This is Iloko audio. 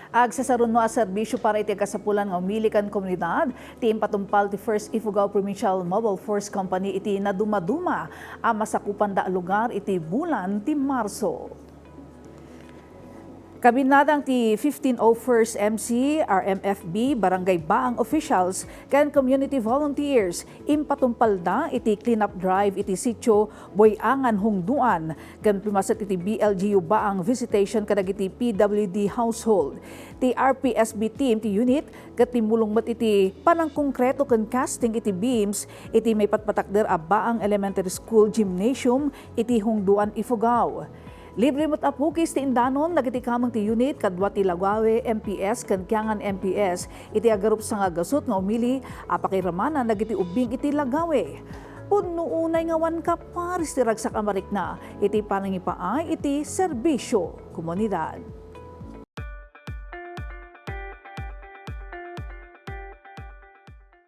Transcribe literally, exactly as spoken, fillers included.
Agsasarunno a serbisyo para iti agkasapulan nga umili ken komunidad ti impatumpal ti First Ifugao Provincial Mobile Force Company iti nadumaduma a masakupanda a lugar iti bulan ti Marso. Kabinnadang ti fifteen oh first M C, R M F B, barangay baang officials, ken community volunteers, impatumpalda iti cleanup drive iti sitio Boy-angan Hungdoan, ken pimmaset iti B L G U baang visitation kadagiti P W D household. Ti R P S B team ti unit ket timmulong met iti panangkongkreto ken casting iti beams iti maipatpatakder a baang elementary school gymnasium iti Hungdoan, Ifugao. Libre met a pukis ti indanon dagiti kameng ti unit kadua ti Lagawe M P S ken Kiangan M P S iti agarup sanga gasut nga umili a pakiramanan dagiti ubbing iti Lagawe. Pudno unay nga awan kaparis ti ragsak a marikna iti panangipaay iti serbisyo komunidad.